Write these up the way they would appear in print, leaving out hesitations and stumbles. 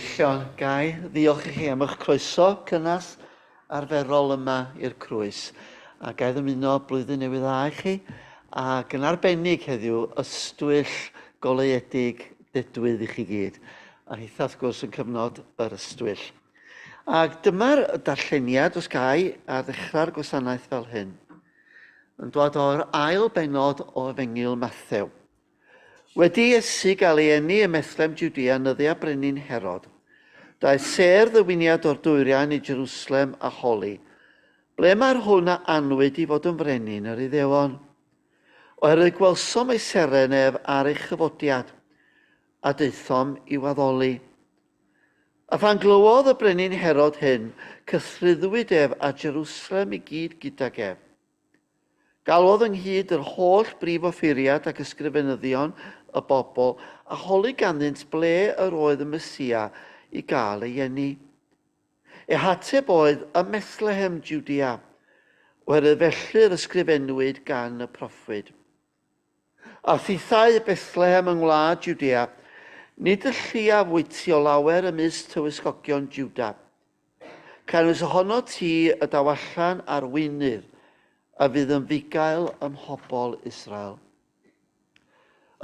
Gyfeillion, gai ddiolch i chi am eich croeso cynnes arferol yma i'r Crwys. A gai ddymuno blwyddyn newydd dda i chi, ac yn arbennig heddiw, ystwyll goleuedig dedwydd i chi gyd. A hitha wrth gwrs yn cyfnod yr ystwyll. Ac dyma'r darlleniad, os gai, ar ddechrau'r gwasanaeth fel hyn. Yn dod o'r ail bennod o Efengyl Mathew. Wedi i Iesu gael ei eni ym Methlem Jwdea yn nyddiau Brenin Herod, daeth sêr ddewiniad o'r dwyrain i Jerusalem a holi, Ble mae'r hwn a anwyd i fod yn frenin yr Iddewon? Oherwydd gwelsom ei seren ef ar ei chyfodiad, a daethom i'w addoli. A phan glywodd y brenin Herod hyn, cythruddwyd ef a Jerusalem i gyd gydag ef. Galwodd ynghyd yr holl brif offeiriad ac ysgrifenyddion y bobl, a holi ganddynt ble yr oedd y Mesia i gael ei eni. Eu hateb oedd, Ym Methlehem, Jwdea, oherwydd felly yr ysgrifennwyd gan y proffwyd. A thithau, Bethlehem yng ngwlad Jwdea, nid y lleiaf wyt ti o lawer ymysg tywysgogion Jwda. Canys ohono ti y daw allan arweinydd a fydd yn fugail ym mhobl Israel.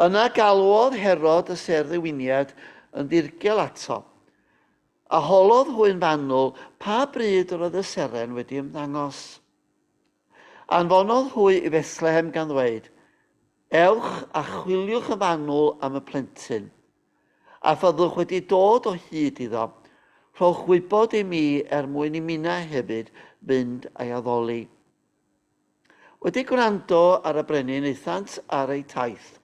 Yna galwodd Herod y sêr-ddewiniad yn ddirgel ato, a holodd hwy'n fanwl pa bryd yr oedd y seren wedi ymddangos. Anfonodd hwy i Fethlehem gan ddweud, Ewch a chwiliwch yn fanwl am y plentyn. A fyddwch wedi dod o hyd iddo, rhowch wybod i mi er mwyn i minnau hefyd fynd a'i addoli. Wedi gwrando ar y brenin aethant ar eu taith.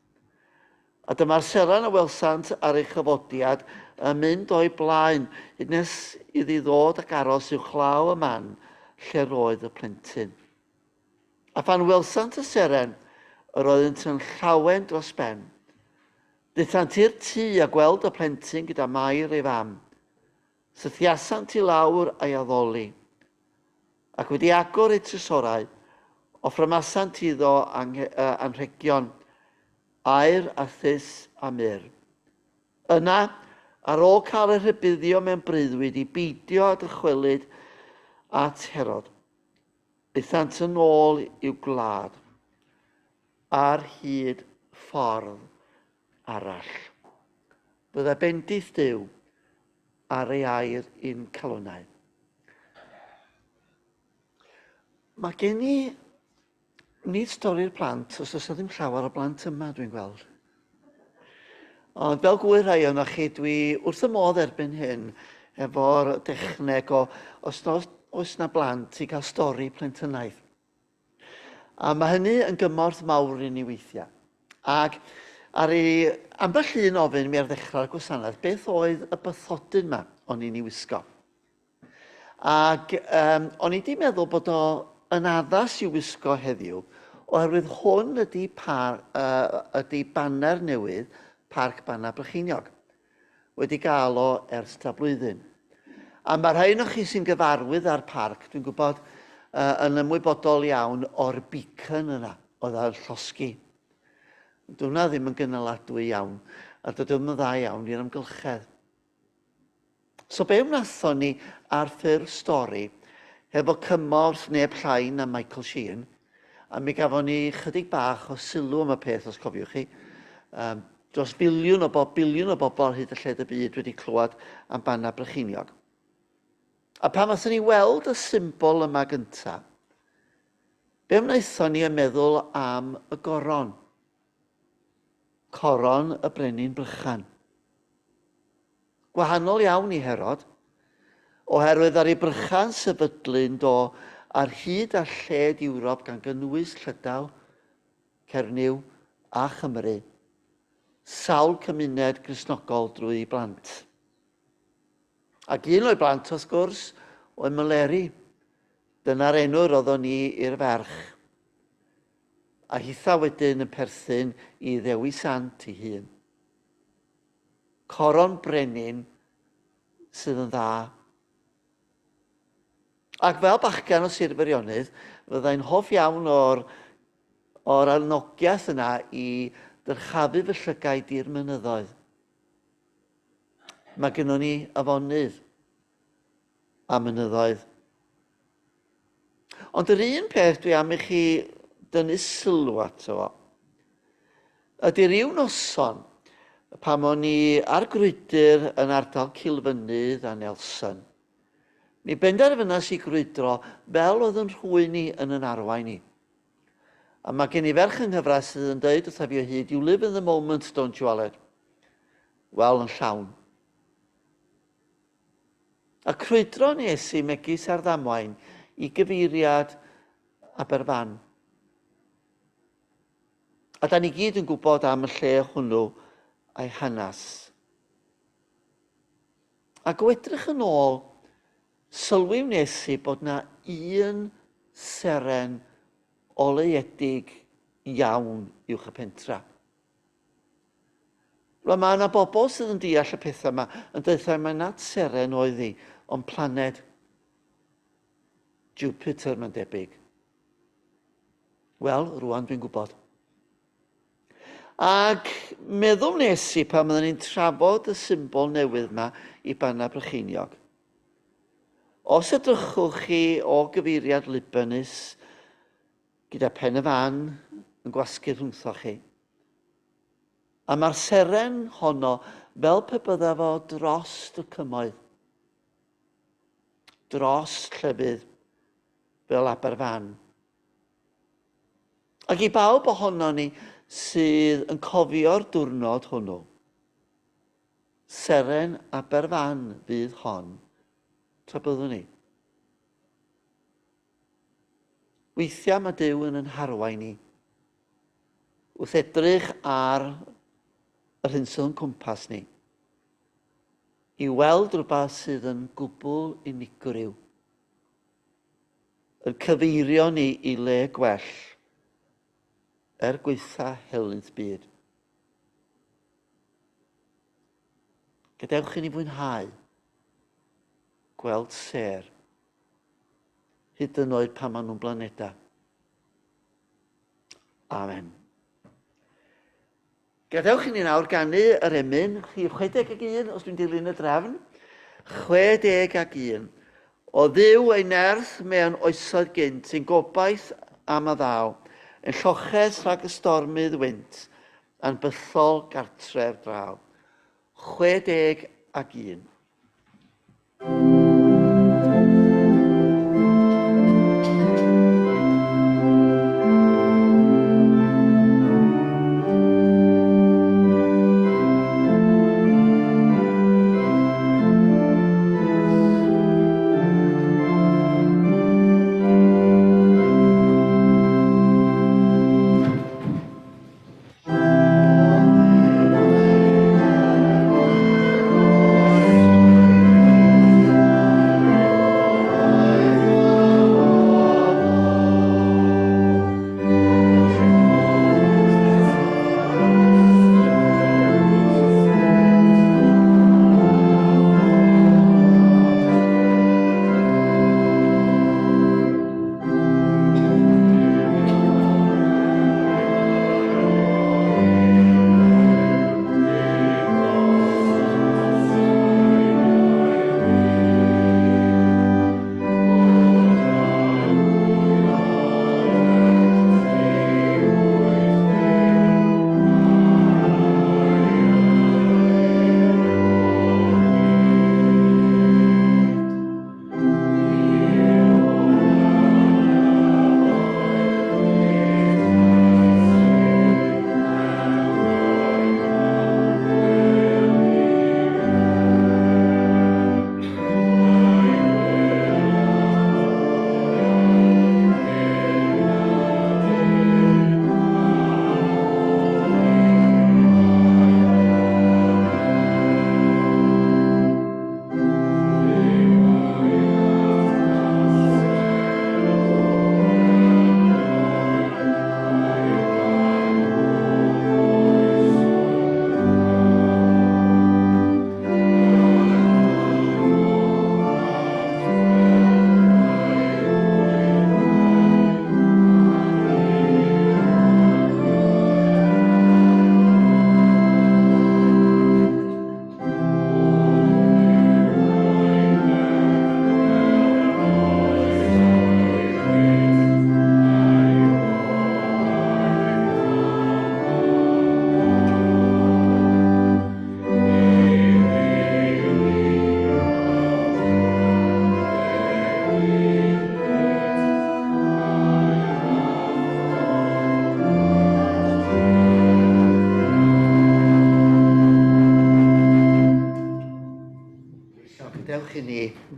A dyma'r seren a welsant ar ei chyfodiad yn mynd o'i blaen hyd nes iddi ddod ac aros uwchlaw y man lle roedd y plentyn. A phan welsant y seren, yr oeddynt yn llawen dros ben. Daethant i'r tŷ a gweld y plentyn gyda Mair ei fam. Sythiasant i lawr a'i addoli. Ac wedi agor eu trysorau, offrymasant iddo anrhegion, aur a thus a myrr. Yna, ar ôl cael eu rhybuddio mewn breuddwyd i beidio â dychwelyd at Herod, aethant yn ôl i'w gwlad. ar hyd ffordd arall. Byddai bendith Duw ar ei air i'n calonnau. Mae gen i nid stori'r plant, os oes ddim llawer o blant yma dwi'n gweld. Ond fel gwyr rhai ohonoch chi, dwi wrth y modd erbyn hyn efo'r dechneg o os oes na blant i gael stori plentynaidd. A mae hynny yn gymorth mawr i ni weithiau. Ac ar ei ambell un ofyn mi ar ddechrau'r gwasanaeth, beth oedd y bathodyn yma o'n i'n ei wisgo? Ac um, o'n i wedi meddwl bod o yn addas i'w wisgo heddiw, oherwydd hwn ydy, par, uh, ydy baner newydd Parc Bannau Brycheiniog. Wedi gael o ers ta blwyddyn. A mae rhai ohonoch chi sy'n gyfarwydd â'r parc, dwi'n gwybod, uh, yn ymwybodol iawn o'r beacon yna oedd ar llosgi. Dyw hwnna ddim yn gynaladwy iawn, a dydy ddim yn dda iawn i'r amgylchedd. So be wnaethon ni ar ffurf stori, hefo cymorth neb llai na Michael Sheen, a mi gafon ni chydig bach o sylw am y peth os cofiwch chi. Um, dros biliwn o bob biliwn o bobl ar hyd y lled y byd wedi clywed am Bannau Brycheiniog. A pan wnaethon ni weld y symbol yma gyntaf, be wnaethon ni yn meddwl am y goron? Coron y Brenin Brychan. Gwahanol iawn i Herod, oherwydd ar ei brychan sefydlu'n do ar hyd a lled Ewrop gan gynnwys Llydaw, Cernyw a Chymru, sawl cymuned Gristnogol drwy ei blant. Ac un o'i blant, wrth gwrs, oedd Meleri. Dyna'r enw roddon ni i'r ferch. A hitha wedyn yn perthyn i Ddewi Sant ei hun. Coron brenin sydd yn dda. Ac fel bachgen o Sir Feirionnydd, fyddai'n hoff iawn o'r, o'r anogiaeth yna i ddyrchafu fy llygaid i'r mynyddoedd. Mae gennon ni afonydd a mynyddoedd. Ond yr un peth dwi am i chi dynnu sylw ato fo, ydy rhyw noson pan o'n i ar grwydr yn ardal Cilfynydd a Nelson. Mi benderfynas i grwydro fel oedd yn rhwy'n i yn yn arwain i. A mae gen i ferch yng nghyfraith sydd yn dweud wrtha fi o hyd, you live in the moment, don't you, Aled? Wel, yn llawn. A crwydro nes i megis ar ddamwain i gyfeiriad Aberfan. A da ni gyd yn gwybod am y lle hwnnw a'i hanes. Ac o edrych yn ôl, sylwi wnes i bod na un seren oleuedig iawn uwch y pentra. Rwan mae yna bobl sydd yn deall y pethau yma yn deutha mae nad seren oedd hi, ond planed Jupiter mae'n debyg. Wel, rwan dwi'n gwybod. Ac meddwl nes i pan oedden ni'n trafod y symbol newydd yma i Bannau Brycheiniog. Os edrychwch chi o gyfeiriad Libanus gyda pen y fan yn gwasgu rhwngthoch chi, a mae'r seren honno fel pe bydda fo dros y cymoedd, dros llefydd fel Aberfan. Ac i bawb ohonon ni sydd yn cofio'r diwrnod hwnnw, seren Aberfan fydd hon tra byddwn ni. Weithiau mae Duw yn yn harwain ni wrth edrych ar yr hyn sydd o'n cwmpas ni i weld rhywbeth sydd yn gwbl unigryw yn cyfeirio ni i le gwell er gwaetha helynt byd. Gadewch i ni fwynhau gweld sêr, hyd yn oed pan maen nhw'n blanedau. Amen. Gadewch i ni nawr ganu yr emyn, rhif 61, os dwi'n dilyn y drefn. 61. O Dduw ei nerth mewn oesoedd gynt, ein gobaith am a ddaw, yn lloches rhag y stormydd wynt, a'n bythol gartref draw. 61.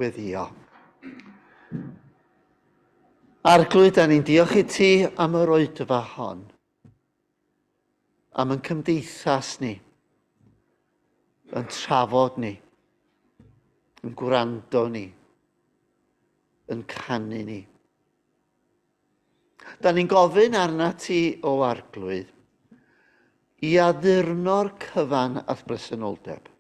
weddio. Arglwydd, da ni'n diolch i ti am yr oedfa hon, am yn cymdeithas ni, yn trafod ni, yn gwrando ni, yn canu ni. Da ni'n gofyn arna ti, o Arglwydd, i addurno'r cyfan a'th bresenoldeb.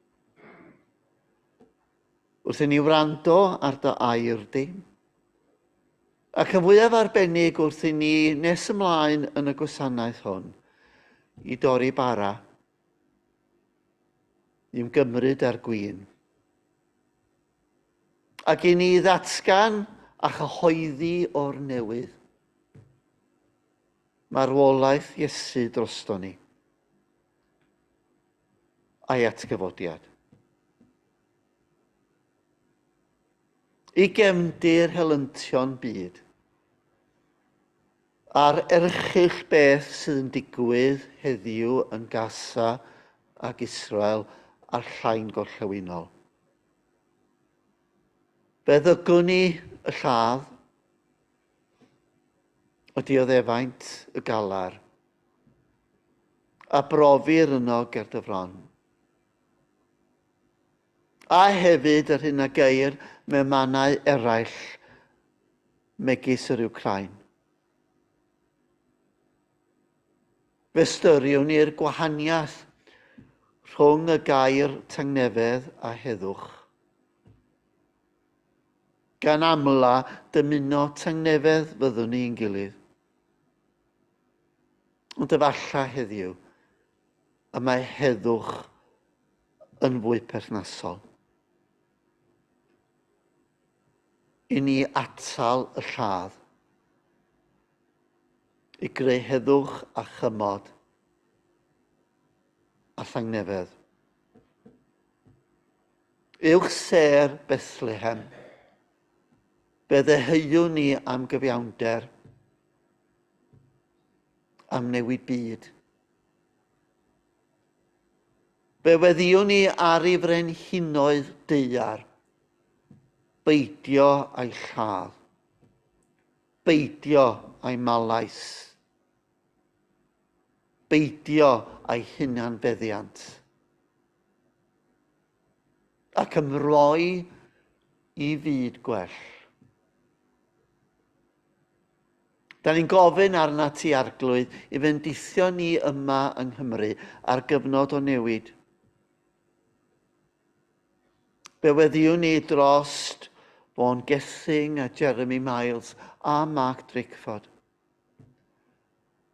Wrth i ni wrando ar dy air di, ac yn fwyaf arbennig wrth i ni nes ymlaen yn y gwasanaeth hwn, i dorri bara, i ymgymryd â'r gwin. Ac i ni ddatgan a chyhoeddi o'r newydd marwolaeth Iesu drosto ni a'i atgyfodiad. I gefndir helyntion byd, a'r erchyll beth sydd yn digwydd heddiw yn Gaza ac Israel a'r llain gorllewinol. Fe ddygwn ni y lladd, y dioddefaint, y galar, a brofir yno ger dy fron. A hefyd yr hyn a geir mewn mannau eraill megis yr Wcráin. Fe ystyriwn ni'r gwahaniaeth rhwng y gair tangnefedd a heddwch. Gan amla dymuno tangnefedd fyddwn ni i'n gilydd. Ond efallai heddiw y mae heddwch yn fwy perthnasol. I ni atal y lladd i greu heddwch a chymod a thangnefedd. Uwch sêr Bethlehem, fe ddeheuwn ni am gyfiawnder, am newid byd. Fe weddïwn ni ar ei frenhinoedd daear, beidio a'i lladd. Beidio â'i malais. Beidio â'i hunanfeddiant. Ac ymroi i fyd gwell. Da ni'n gofyn arna ti, Arglwydd, i fendithio ni yma yng Nghymru ar gyfnod o newid. Fe weddïwn ni drost Vaughan Gething a Jeremy Miles a Mark Drakeford.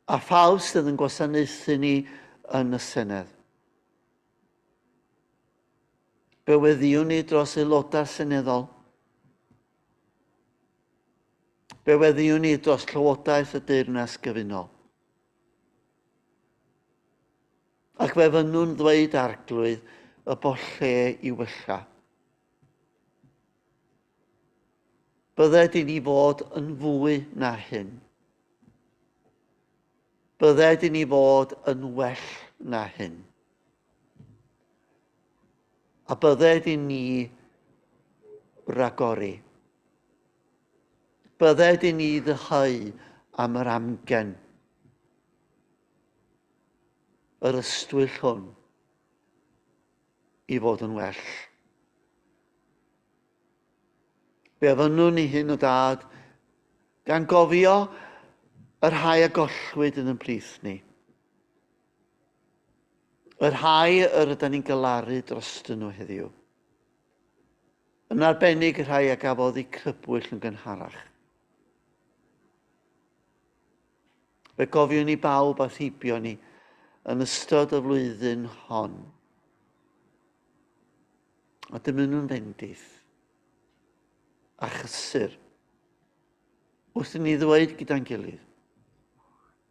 A phawb sydd yn gwasanaethu ni yn y Senedd. Fe weddïwn ni dros aelodau seneddol. Fe weddïwn ni dros Llywodraeth y Deyrnas Gyfunol. Ac fe fynnwn ddweud, Arglwydd, y bo lle i wella. Bydded i ni fod yn fwy na hyn. Bydded i ni fod yn well na hyn. A bydded i ni ragori. Bydded i ni ddyheu am yr amgen. Yr ystwyll hwn i fod yn well. Fe ofynnwn ni hyn o dad, gan gofio y rhai a gollwyd yn yn plith ni. Y rhai yr ydyn ni'n galaru drostyn nhw heddiw. Yn arbennig y rhai a gafodd eu crybwyll yn gynharach. Fe gofiwn ni bawb a theibio ni yn ystod y flwyddyn hon. A dymunwn fendith a chysur wrth i ni ddweud gyda'n gilydd,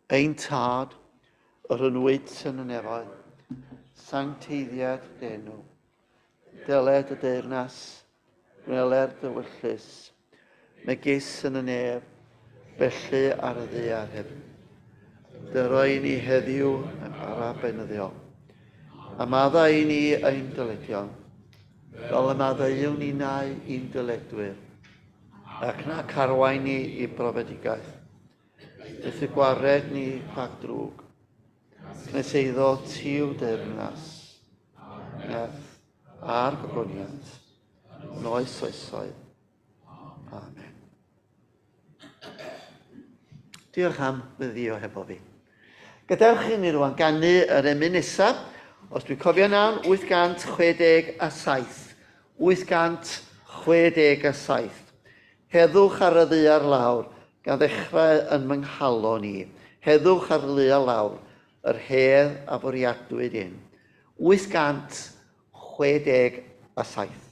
Ein Tad, yr yn wyt yn y nefoedd, sancteiddiad dy enw, deled y deyrnas, Gweler dy wyllys, megis yn y nef, felly ar y ddaear hefyd. Dyro i ni heddiw ein bara beunyddiol, a maddau i ni ein dyledion, Fel y maddeuwn ninnau i'n dyledwyr, ac na carwain ni i brofedigaeth. Beth y gwared ni rhag drwg. Cnes eiddo tiw deyrnas, nerth a'r gogoniant, yn oes oesoedd. Amen. Diolch am wyddio hefo fi. Gadewch i ni rwan ganu yr emyn nesaf. Os dwi'n cofio nawn, 867. 867. Heddwch ar y ddaear lawr, gan ddechrau yn fy nghalon i. Heddwch ar y ddaear lawr, yr hedd a fwriadwyd un. 867.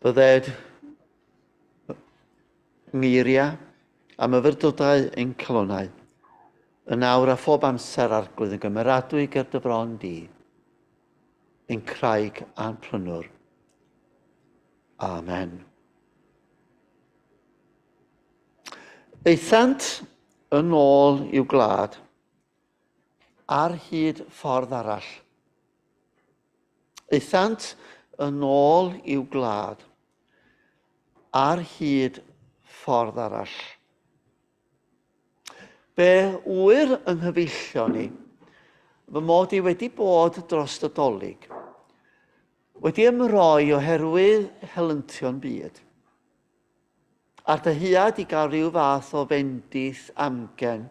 Bydded ngeiriau a myfyrdodau ein calonnau, yn awr a phob amser arglwydd yn gymeradwy ger dy fron di, ein craig a'n prynwr. Amen. Aethant yn ôl i'w gwlad ar hyd ffordd arall. Aethant yn ôl i'w gwlad ar hyd ffordd arall. Fe ŵyr yng nghyfeillion i fy mod i wedi bod dros y Dolig, wedi ymroi oherwydd helyntion byd, a'r dyhead i gael rhyw fath o fendith amgen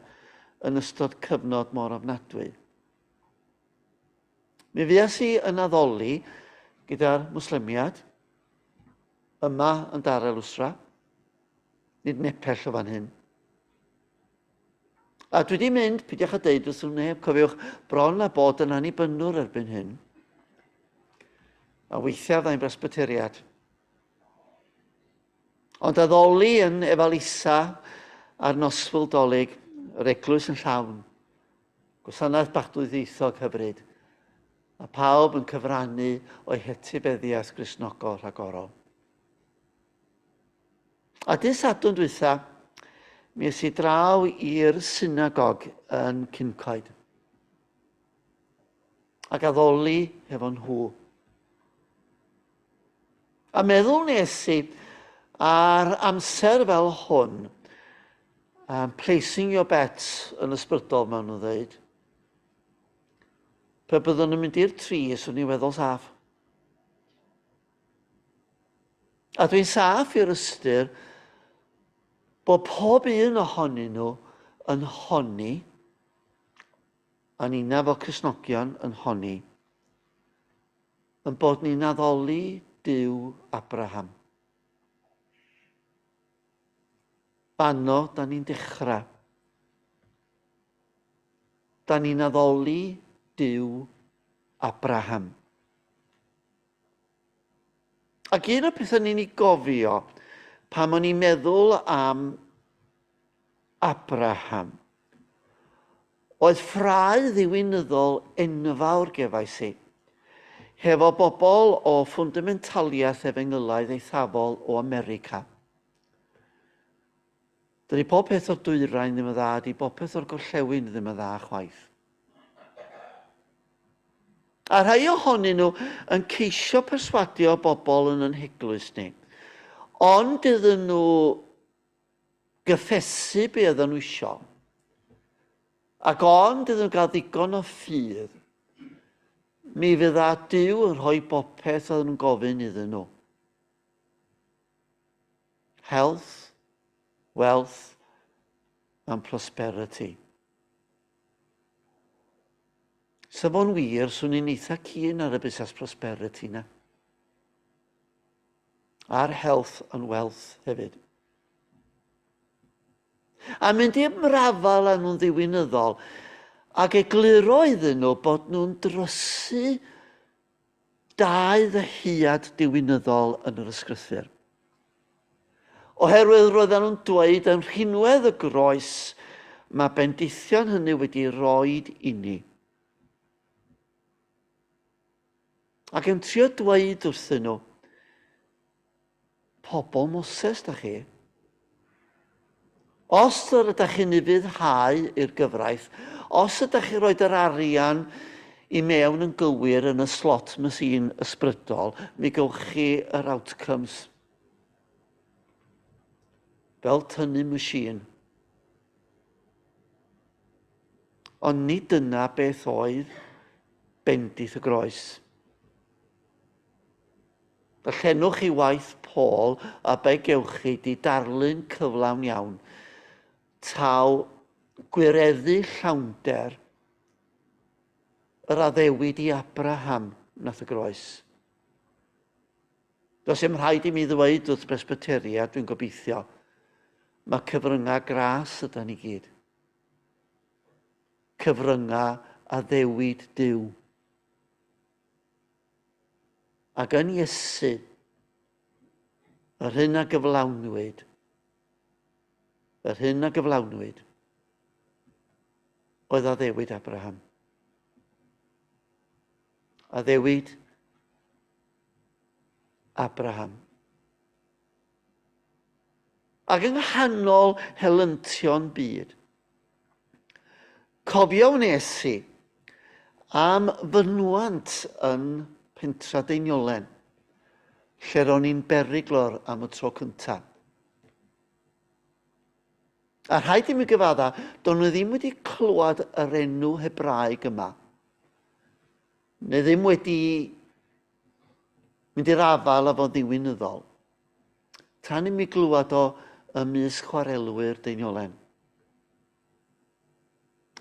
yn ystod cyfnod mor ofnadwy. Mi fues i yn addoli gyda'r Mwslemiad yma yn Dar el Usra, nid nepell o fan hyn. A dwi wedi mynd, pidiwch a deud wrth neb, cofiwch, bron a bod yn annibynnwr erbyn hyn. A weithiau fyddai'n Bresbyteriad. Ond addoli yn Efalisa ar noswyl Dolig, yr eglwys yn llawn. Gwasanaeth bachlwyddieithog hyfryd, a phawb yn cyfrannu o'i hetifeddiaeth Gristnogol rhagorol. A dydd Sadwrn dwytha, mi es i draw i'r synagog yn Cyncoed ac addoli hefo nhw. A meddwl nes i ar amser fel hwn, um, placing your bets yn ysbrydol, maen nhw'n dweud. Pe byddwn yn mynd i'r tri, swn i'n weddol saff. A dwi'n saff i'r ystyr bod pob un ohonyn nhw yn honni, a ni'na fel Cristnogion yn honni, yn bod ni'n addoli Duw Abraham. Fanno, da ni'n dechrau. Da ni'n addoli Duw Abraham. Ac un o'r pethau ni'n ei gofio pan o'n i'n meddwl am Abraham oedd ffrae ddiwinyddol enfawr gefais i hefo bobl o ffwndamentaliaeth efengylaidd eithafol o America. Dydy pob peth o'r dwyrain ddim yn dda, dydy bob peth o'r gorllewin ddim yn dda chwaith. A rhai ohonyn nhw yn ceisio perswadio bobl yn yn heglwys ni. Ond iddyn nhw gyffesu be oedden nhw isio. Ac ond iddyn nhw gael ddigon o ffydd, mi fydda Duw yn rhoi bopeth oedden nhw'n gofyn iddyn nhw. Health, wealth and prosperity. Sa fo'n wir, swn i'n eitha keen ar y busnes prosperity na. A'r health and wealth hefyd. A mynd i ymrafael â nhw'n ddiwinyddol ac egluro iddyn nhw bod nhw'n drysu Dau ddyhead diwinyddol yn yr Ysgrythur. Oherwydd roedden nhw'n dweud yn rhinwedd y groes, mae bendithion hynny wedi roed inni. Ac yn trio dweud wrthyn nhw, Pobl Moses da chi. Os yr ydych chi'n ufuddhau i'r gyfraith, os ydych chi'n rhoi yr arian i mewn yn gywir yn y slot machine ysbrydol, mi gewch chi yr outcomes. Fel tynnu machine. Ond nid dyna beth oedd bendith y groes. Darllenwch chi waith Paul a be gewch chi 'di darlun cyflawn iawn. Taw gwireddu llawnder yr addewid i Abraham nath y groes. Does dim rhaid i mi ddweud wrth Bresbyteria, dwi'n gobeithio, mae cyfryngau gras yda ni gyd. Cyfryngau addewid Duw. Ac yn Iesu, yr hyn a gyflawnwyd, yr hyn a gyflawnwyd, oedd addewid Abraham. Addewid Abraham. Ac yng nghanol helyntion byd, cofio wnes i am fynwant yn Pentra Deiniolen, lle ro'n i'n beriglor am y tro cyntaf. A rhaid i mi gyfadda, do'n nhw ddim wedi clywed yr enw Hebraeg yma. Neu ddim wedi mynd i'r afael â fo ddiwinyddol. Tan i mi glywed o ymysg chwarelwyr Deiniolen.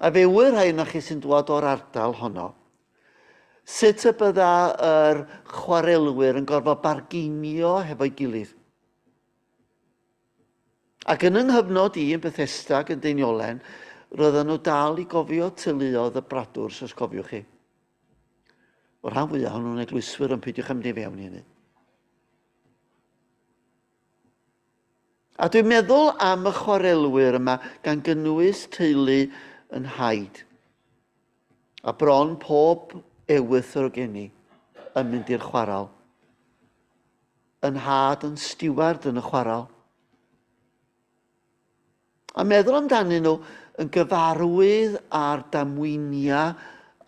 A fe ŵyr rhai yna chi sy'n dwad o'r ardal honno, sut y bydda yr chwarelwyr yn gorfod bargeinio hefo'i gilydd. Ac yn yng nghyfnod i yn Bethesda ac yn Deiniolen, roedden nhw dal i gofio teuluoedd y Bradwrs, os cofiwch chi. O rhan fwyaf ohonyn nhw'n eglwyswyr, ond peidiwch â mynd i fewn i hynny. A dwi'n meddwl am y chwarelwyr yma gan gynnwys teulu yn nhaid. A bron pob ewythr o gen i yn mynd i'r chwarel. Yn nhad yn stiward yn y chwarel. A meddwl amdanyn nhw yn gyfarwydd â'r damweiniau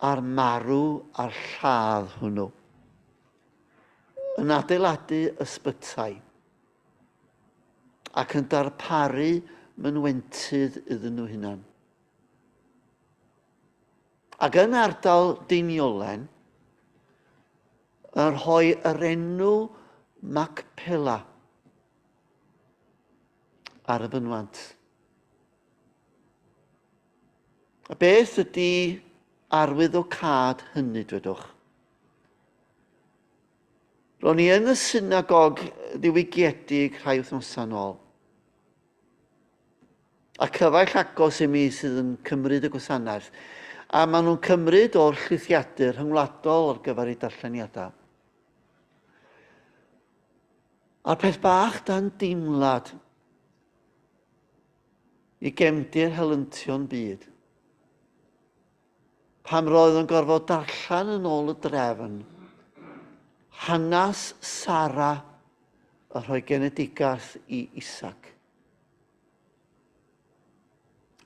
a'r marw a'r lladd hwnnw. Yn adeiladu ysbytai ac yn darparu mynwentydd iddyn nhw hunan. Ac yn ardal Deiniolen, yn rhoi yr enw Macpela ar y fynwant. A beth ydy arwyddocâd hynny, dwedwch? Ro'n i yn y synagog ddiwygiedig rhai wythnosau nôl. A cyfaill agos i mi sydd yn cymryd y gwasanaeth. A maen nhw'n cymryd o'r llithiadur rhyngwladol ar gyfer eu darlleniadau. A'r peth bach dan deimlad i gefndir helyntion byd. Pam roedd yn gorfod darllen yn ôl y drefn hanes Sara y rhoi genedigaeth i Isaac.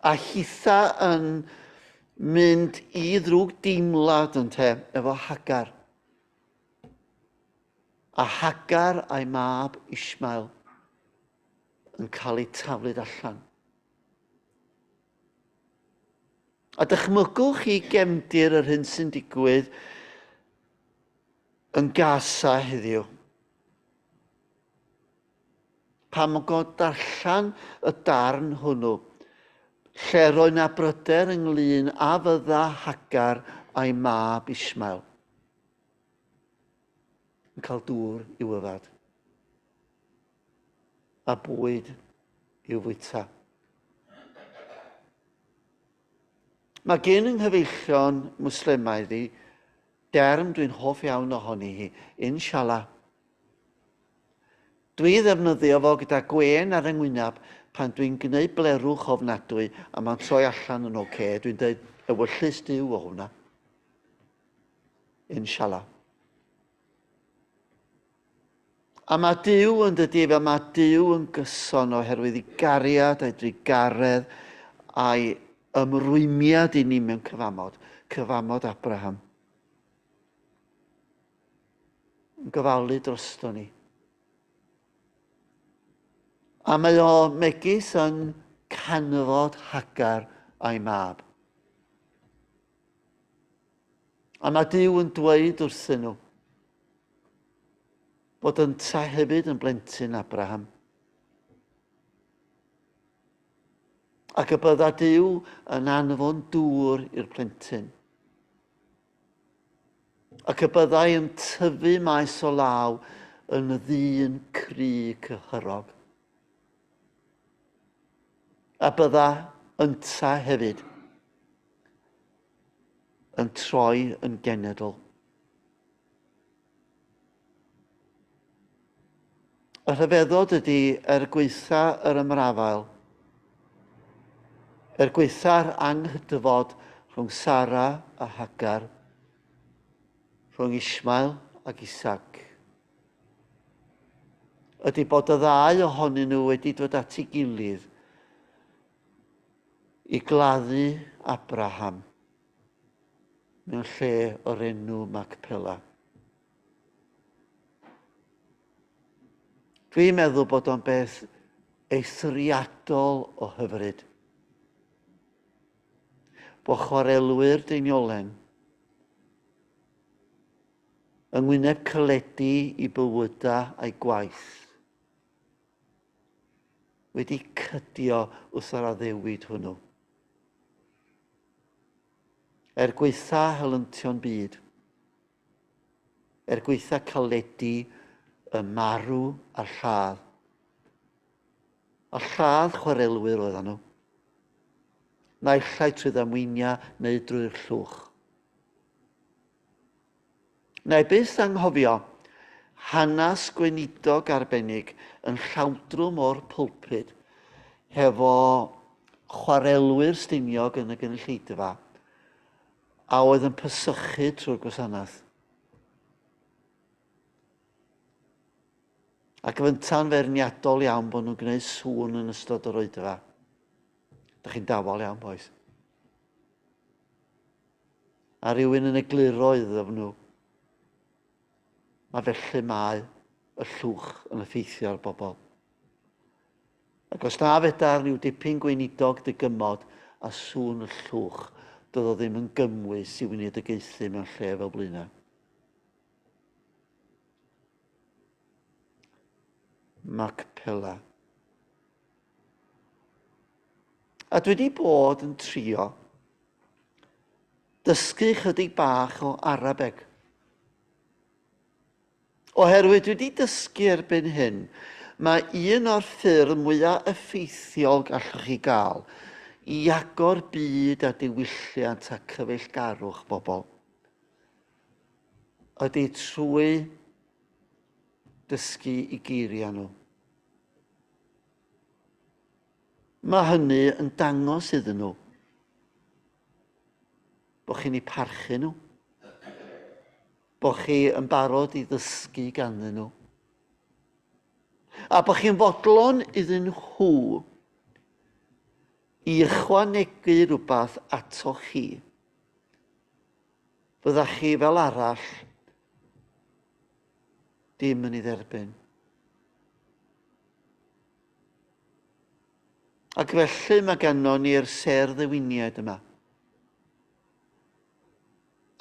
A hitha yn mynd i ddrwg deimlad ynte efo Hagar. A Hagar a'i mab Ishmael yn cael eu taflud allan. A dychmygwch chi gefndir yr hyn sy'n digwydd yn Gaza heddiw. Pam god darllen y darn hwnnw, lle roedd na bryder ynglyn â fydda Hagar a'i mab Ishmael yn cael dŵr i'w yfad a bwyd i'w fwyta. Mae gen yng nghyfeillion Mwslemaidd i derm dwi'n hoff iawn ohoni hi, inshallah. Dwi ddefnyddio fo gyda gwên ar 'y ngwynab pan dwi'n gneud blerwch ofnadwy a ma'n troi allan yn ocê, dwi'n deud ewyllys Duw o hwnna. Inshallah. A mae Duw yn dydy, fel mae Duw yn gyson oherwydd i gariad a'i drugaredd a'i ymrwymiad i ni mewn cyfamod, cyfamod Abraham. Yn gofalu drosto ni. A mae o megis yn canfod Hagar a'i mab. A mae Duw yn dweud wrthyn nhw bod ynta hefyd yn blentyn Abraham. Ac y bydda Duw yn anfon dŵr i'r plentyn. Ac y byddai yn tyfu maes o law yn ddyn cry cyhyrog. A bydda ynta hefyd yn troi yn genedl. Y rhyfeddod ydy, er gwaetha yr ymrafael, er gwaetha'r anghydfod rhwng Sara a Hagar, rhwng Ishmael ac Isaac, ydy bod y ddau ohonyn nhw wedi dod at ei gilydd i gladdu Abraham mewn lle o'r enw Macpela. Dwi'n meddwl bod o'n beth eithriadol o hyfryd. Bod chwarelwyr Deiniolen yng ngwyneb caledi i bywydau a'i gwaith wedi cydio wrth yr addewid hwnnw. Er gwaetha helyntion byd, Er gwaetha caledi y marw a'r lladd. A lladd chwarelwyr oeddan nhw. Naill ai trwy ddamweiniau neu drwy'r llwch. Na i byth anghofio hanes gweinidog arbennig yn llawdrwm o'r pulpud hefo chwarelwyr Stiniog yn y gynulleidfa a oedd yn pysychu trwy'r gwasanaeth. Ac fynta'n feirniadol iawn bod nhw'n gwneud sŵn yn ystod yr oedfa. Da chi'n dawel iawn, boys. A rhywun yn egluro iddo nhw. Mae felly mae y llwch yn effeithio ar bobl. Ac os na fedar rhyw dipyn gweinidog dygymod â sŵn y llwch, doedd o ddim yn gymwys i weinidogaethu mewn lle fel Blaenau. Macpela. A dwi wedi bod yn trio dysgu chydig bach o Arabeg. Oherwydd dwi wedi dysgu erbyn hyn, mae un o'r ffyrdd mwyaf effeithiol gallwch chi gael i agor byd a diwylliant a cyfeillgarwch bobl ydy trwy dysgu i geiriau nhw. Mae hynny yn dangos iddyn nhw bod chi'n eu parchu nhw, bod chi yn barod i ddysgu ganddyn nhw, a bod chi'n fodlon iddyn nhw i ychwanegu rhywbeth atoch chi. Fyddach chi fel arall dim yn ei dderbyn. Ac felly mae ganddo ni'r sêr ddewiniaid yma.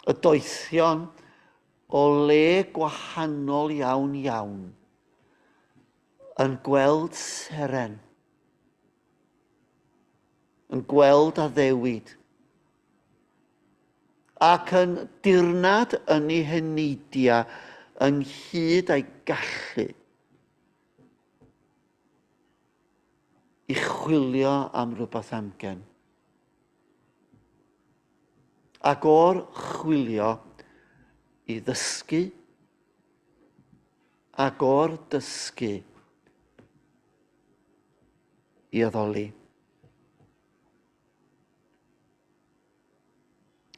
Y doethion o le gwahanol iawn iawn yn gweld seren, yn gweld addewid, ac yn dirnad yn ei heneidiau ynghyd â'i gallu i chwilio am rywbeth amgen. Ac o'r chwilio i ddysgu, ac o'r dysgu i addoli.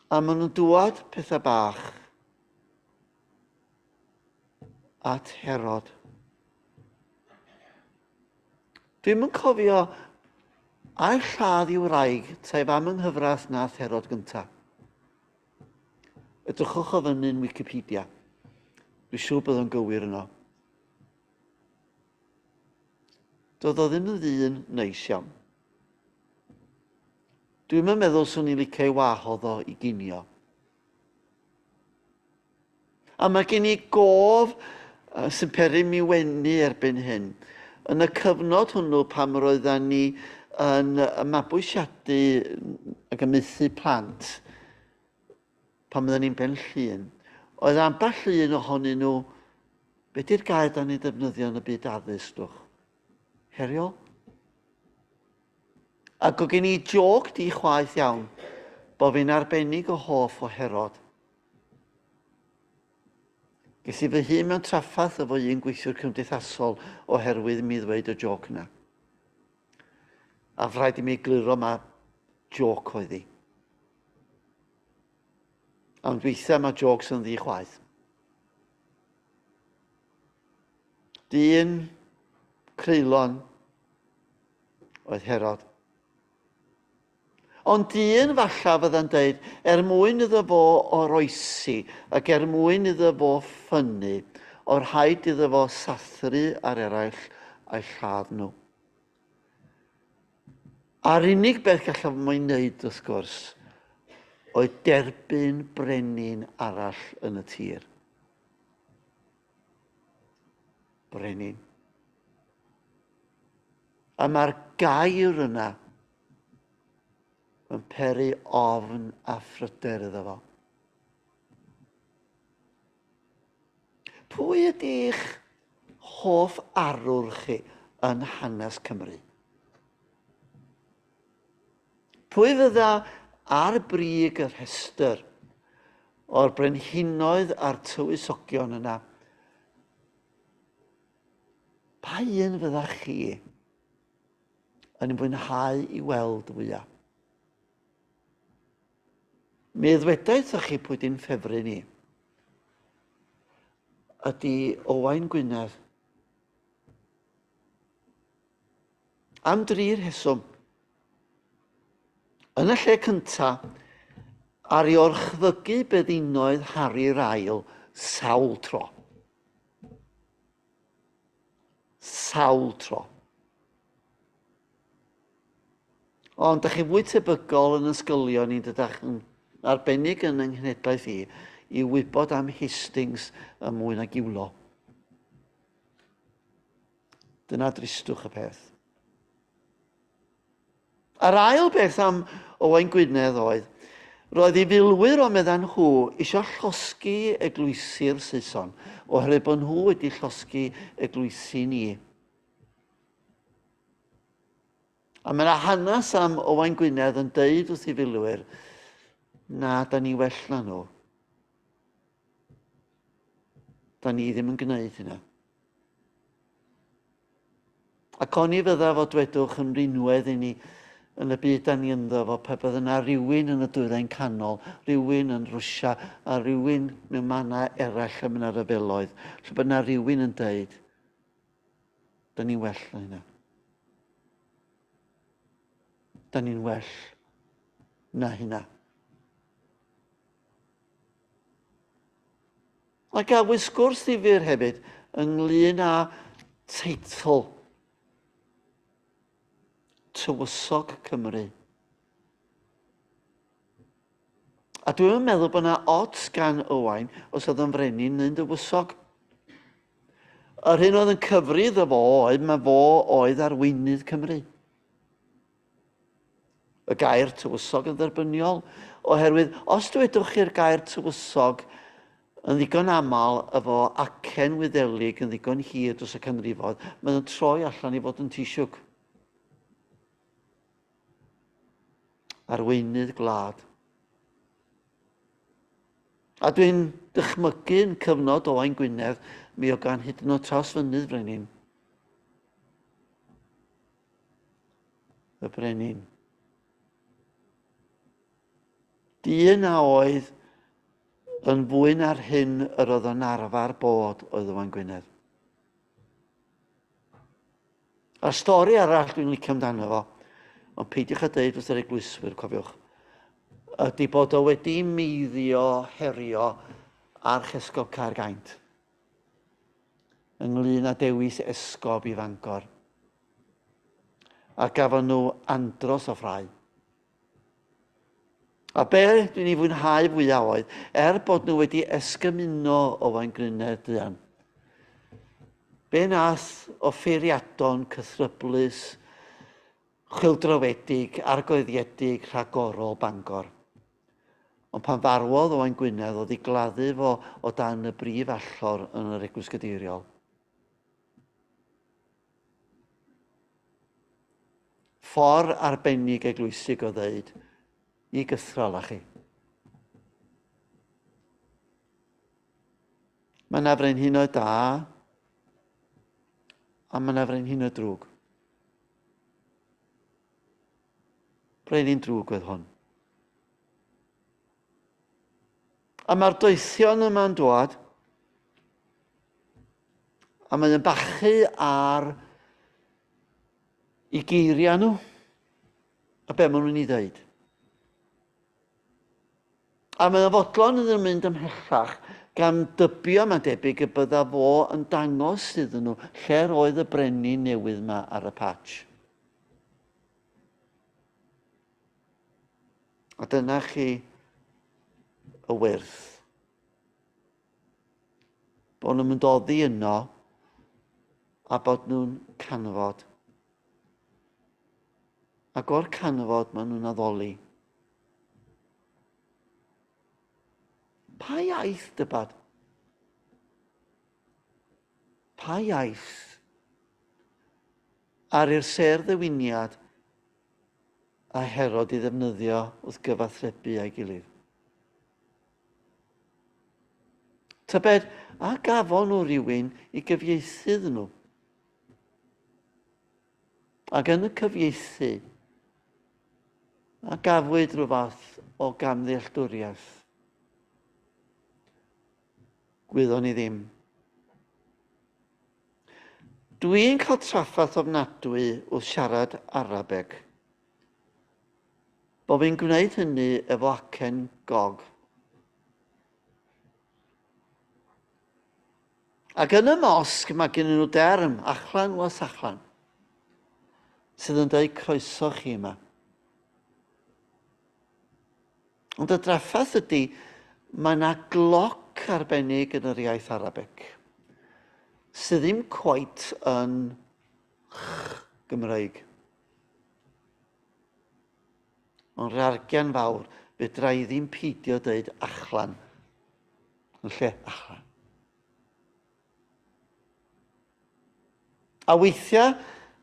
A maen nhw'n dŵad pethau bach at Herod. Dwi'm yn cofio ai lladd i wraig ta'i fam yng nghyfraith nath Herod gynta. Edrychwch o fyny'n Wikipedia. Dwi'n siŵr bod o'n gywir yno. Doedd o ddim yn ddyn neis iawn. Dwi'm yn meddwl swn i'n licio ei wahodd o i ginio. A mae gen i gof sy'n peri mi wenu erbyn hyn. Yn y cyfnod hwnnw pam roedden ni yn mabwysiadu ac yn maethu plant, pan oedden ni'n Ben Llŷn, oedd ambell un ohonyn nhw, be di'r gair da ni'n defnyddio yn y byd addysg, dwch? Heriol? Ac o gen i jôc di chwaith iawn, bo fi'n arbennig o hoff o Herod. Ges i fy hun mewn trafferth efo un gweithiwr cymdeithasol oherwydd mi ddweud y jôc yna. A rhaid i mi egluro ma jôc oedd hi. Ond weithiau mae jôcs yn ddi chwaith. Dyn creulon oedd Herod. Ond dyn falla fydda'n deud, er mwyn iddo fo oroesi ac er mwyn iddo fo ffynnu, o rhaid iddo fo sathru ar eraill a'i lladd nhw. A'r unig beth gallaf mo'i wneud, wrth gwrs, oedd derbyn brenin arall yn y tir. Brenin. A mae'r gair yna yn peri ofn a phryder iddo fo. Pwy ydy'ch hoff arwr chi yn hanes Cymru? Pwy fydda ar brig y rhestr o'r brenhinoedd a'r tywysogion yna? Pa un fydda chi yn mwynhau i weld fwyaf? Mi ddwedai wrthoch chi pwy di'n ffefryn i. Ydy Owain Gwynedd. Am dri rheswm. Yn y lle cynta, ar ei orchfygu beddinoedd Harri'r Ail sawl tro. Sawl tro. Ond dych chi'n fwy tebygol yn ysgolion ni'n dydach yn arbennig yn yng nghenhedlaeth i, i wybod am Hastings yn mwy nag Iwlo. Dyna dristwch y peth. A'r ail beth am Owain Gwynedd oedd, roedd ei filwyr o meddan nhw eisiau llosgi eglwysi'r Saeson, oherwydd bod nhw wedi llosgi eglwysi ni. A mae yna hanes am Owain Gwynedd yn deud wrth i filwyr, na, da ni well na nhw. Da ni ddim yn gwneud hynna. Ac oni fydda fo dwedwch yn rinwedd i ni yn y byd da ni ynddo fo pe bydde yna rywun yn y dwyrain canol, rywun yn Rwsia a rywun mewn mannau eraill lle mae yna ryfeloedd, lle bod yna rywun yn deud, da ni'n well na hynna. Da ni'n well na hynna. A gafwyd sgwrs ddifyr hefyd ynglyn â teitl Tywysog Cymru. A dwi'n meddwl bod yna ots gan Owain os oedd yn frenin neu'n dywysog. Yr hyn oedd yn cyfri iddo fo oedd mae fo oedd arweinydd Cymru. Y gair tywysog yn dderbyniol, oherwydd os dwedwch chi'r gair tywysog yn ddigon aml efo acen Wyddelig yn ddigon hir dros y canrifoedd, mae o'n troi allan i fod yn Taoiseach. Arweinydd gwlad. A dwi'n dychmygu yn cyfnod Owain Gwynedd, mi o gan hyd yn oed Trawsfynydd Frenin. Y brenin. Dyn a oedd yn fwy na'r hyn yr oedd yn arfer bod oedd Owain Gwynedd. A'r stori arall dwi'n licio amdano fo, ond peidiwch â deud wrth yr eglwyswyr, cofiwch, ydy bod o wedi meiddio herio Archesgob Caergaint ynglyn â dewis esgob i Fangor. A gafon nhw andros o ffrae. A be dwi'n ei fwynhau fwyaf oedd, er bod nhw wedi esgymuno Owain Gwynedd druan, be nath offeiriadon cythryblus, chwyldrowedig, argoeddiedig, rhagorol Bangor? Ond pan farwodd Owain Gwynedd oedd i gladdu fo o dan y brif allor yn yr Eglwys Gadeiriol. Ffordd arbennig eglwysig o ddeud i gythral â chi. Mae yna frenhinoedd da a mae yna frenhinoedd drwg. Brenin drwg oedd hwn. A mae'r doethion yma'n dwad, a mae'n bachu ar i geiriau nhw, a be maen nhw'n ei ddeud. A mae'n fodlon iddyn nhw mynd ymhellach, gan dybio, mae'n debyg, y bydda fo yn dangos iddyn nhw lle'r oedd y brenin newydd yma ar y patch. A dyna chi y wyrth. Bod nhw'n mynd oddi yno a bod nhw'n canfod. Ac o'r canfod maen nhw'n addoli. Pa iaith dybad? Pa iaith? Ar i'r sêr ddewiniad a Herod i ddefnyddio wrth gyfathrebu â'i gilydd. Tybed, a gafon nhw rywun i gyfieithu iddyn nhw? Ac yn y cyfieithu, a gafwyd rhyw fath o gamddealltwriaeth? Gwyddon ni ddim. Dwi'n cael trafferth ofnadwy wrth siarad Arabeg. Bo fi'n gwneud hynny efo acen gog. Ac yn y mosg mae gen nhw derm, achlan wa sachlan, sydd yn dweud croeso chi yma. Ond y drafferth ydy, mae yna gloc arbennig yn yr iaith Arabeg sydd ddim cweit yn Gymraeg. Ond rargian fawr, fedra i ddim peidio dweud achlan yn lle achlan. A weithiau,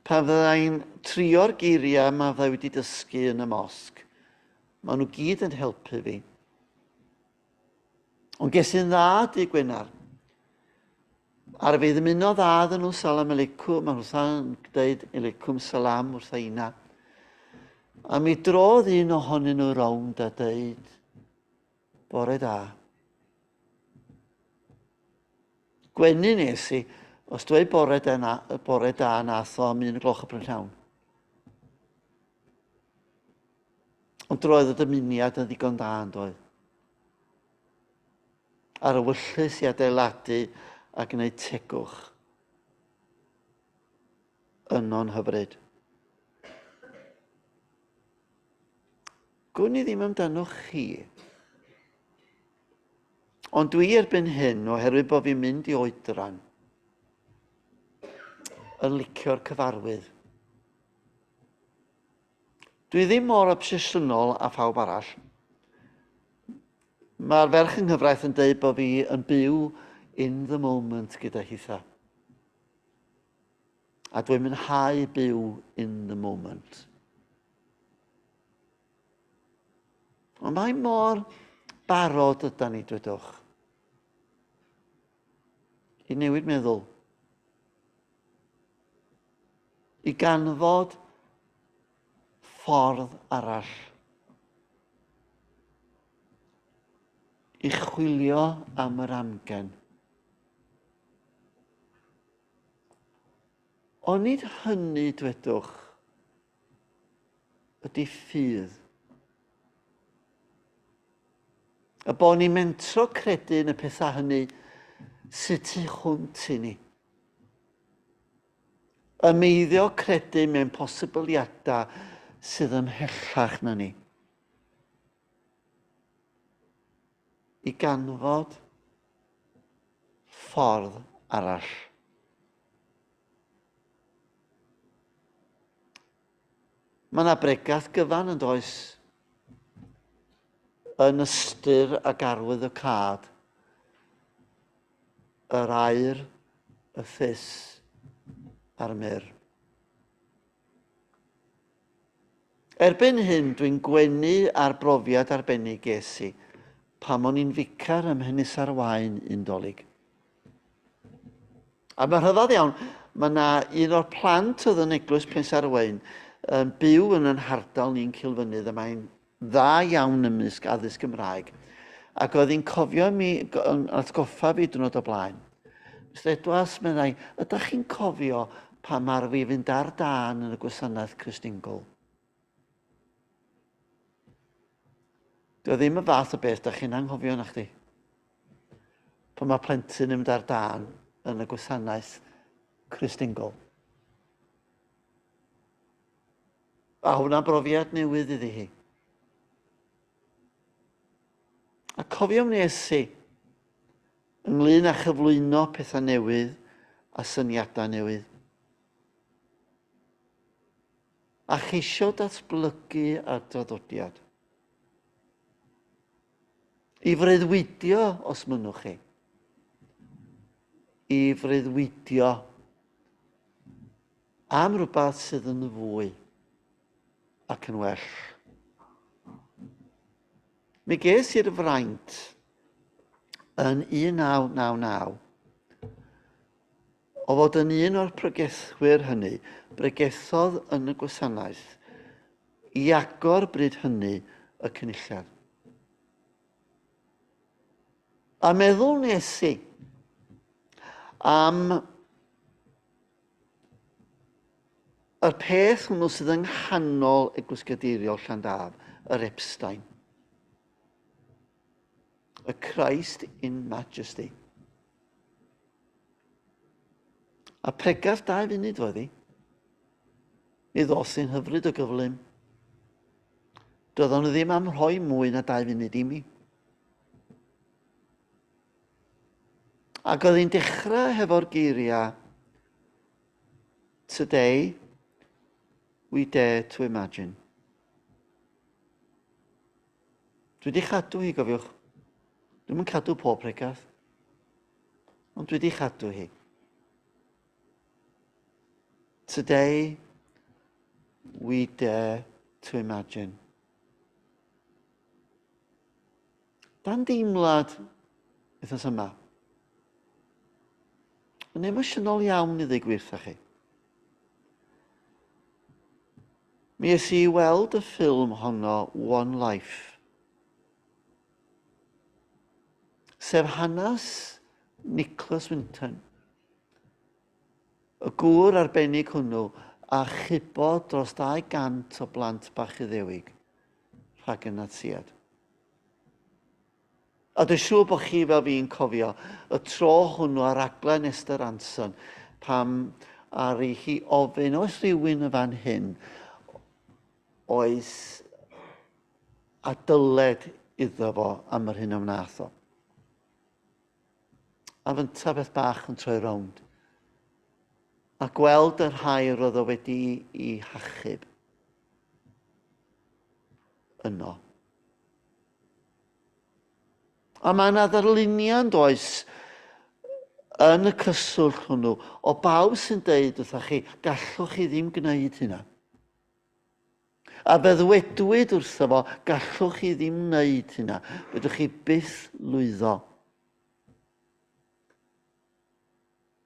Pan fyddai'n trio'r geiriau yma fyddai wedi dysgu yn y mosg, maen nhw gyd yn helpu fi. Ond ges i'n dda dy Gwener. Ar fi ddymuno dda iddyn nhw, salam aleikum, a nhw'n dweud aleikum salam wrtha ina. A mi drodd un ohonyn nhw rownd a dweud, bore da. Gwenu nes i, os dweud bore da, na, bore da nath o am un gloch y prynhawn. Ond roedd y dymuniad yn ddigon da yn doedd. Ar y wyllys i adeiladu a gwneud tegwch yno'n hyfryd. Gwn i ddim amdanoch chi. Ond dwi erbyn hyn, oherwydd bod fi'n mynd i oedran, yn licio'r cyfarwydd. Dwi ddim mor obsesiynol â phawb arall. Mae'r ferch yng nghyfraith yn dweud bod fi yn byw in the moment gyda hitha. A dwi'n mwynhau byw in the moment. Ond mae mor barod yda ni, dwedwch, i newid meddwl. I ganfod ffordd arall. I chwilio am yr amgen. Onid hynny, dwedwch, ydy ffydd. Y bod ni'n mentro credu yn y pethau hynny sydd tu hwnt i ni. Ymeiddio credu mewn posibiliadau sydd ymhellach na ni. I ganfod ffordd arall. Mae yna bregath gyfan yn does yn ystyr ac arwydd y cad, yr air, y ffys a'r mur. Erbyn hyn dwi'n gwenu ar brofiad arbennig ges i pan o'n i'n ficar ym Mhenisarwaun un Dolig. A mae'n rhyfedd iawn, mae yna un o'r plant oedd yn eglwys Pensarwaun yn byw yn yn hardal ni'n Cilfynydd a mae'n dda iawn ymysg addysg Gymraeg. Ac oedd hi'n cofio mi, yn atgoffa fi dwrnod o blaen. Mr Edwards, meddai, ydych chi'n cofio pa mar fi fynd ar dân yn y gwasanaeth Cristingol? Dio ddim y fath o beth da chi'n anghofio na chdi. Pan mae plentyn yn mynd ar dân yn y gwasanaeth Cristingol. A hwnna'n brofiad newydd iddi hi. A cofio wnes i ynglyn â chyflwyno pethau newydd a syniadau newydd. A cheisio datblygu ar draddodiad. I freuddwydio, os mynnwch chi. I freuddwydio am rhywbeth sydd yn fwy ac yn well. Mi ges i'r fraint yn 1999 O fod yn un o'r pregethwyr hynny, bregethodd yn y gwasanaeth i agor bryd hynny y cynulliad. A meddwl nes i am yr peth hwnnw sydd yng nghanol Eglwys Gadeiriol Llandaf, yr Epstein. Y Christ in Majesty. A pregath dau funud oedd hi. Mi ddos i'n hyfryd o gyflym. Doeddwn nhw ddim am rhoi mwy na dau funud i mi. Ac oedd hi'n dechrau hefo'r geiriau Today we dare to imagine. Dwi wedi chadw hi, gofiwch. Dwi'm yn cadw pob pregath. Ond dwi wedi chadw hi. Today, we dare to imagine. Dan deimlad wythnos yma. Yn emosiynol iawn i ddweud gwir wrtha chi. Mi es i weld y ffilm honno One Life. Sef hanes Nicholas Winton. Y gŵr arbennig hwnnw a chubodd dros 200 o blant bach Iddewig rhag y Natsïaid. A dwi'n siŵr bod chi fel fi'n cofio y tro hwnnw ar raglen Esther Ranson pam aru hi ofyn oes rhywun yn fan hyn oes a dyled iddo fo am yr hyn a wnaeth o. A fynta beth bach yn troi rownd. A gweld y rhai roedd o wedi i hachub yno. A mae yna ddarluniau yn does yn y cyswllt hwnnw o bawb sy'n deud wrtha chi, gallwch chi ddim gwneud hynna. A fe ddwedwyd wrtho fo, gallwch chi ddim wneud hynna, fedrwch chi byth lwyddo.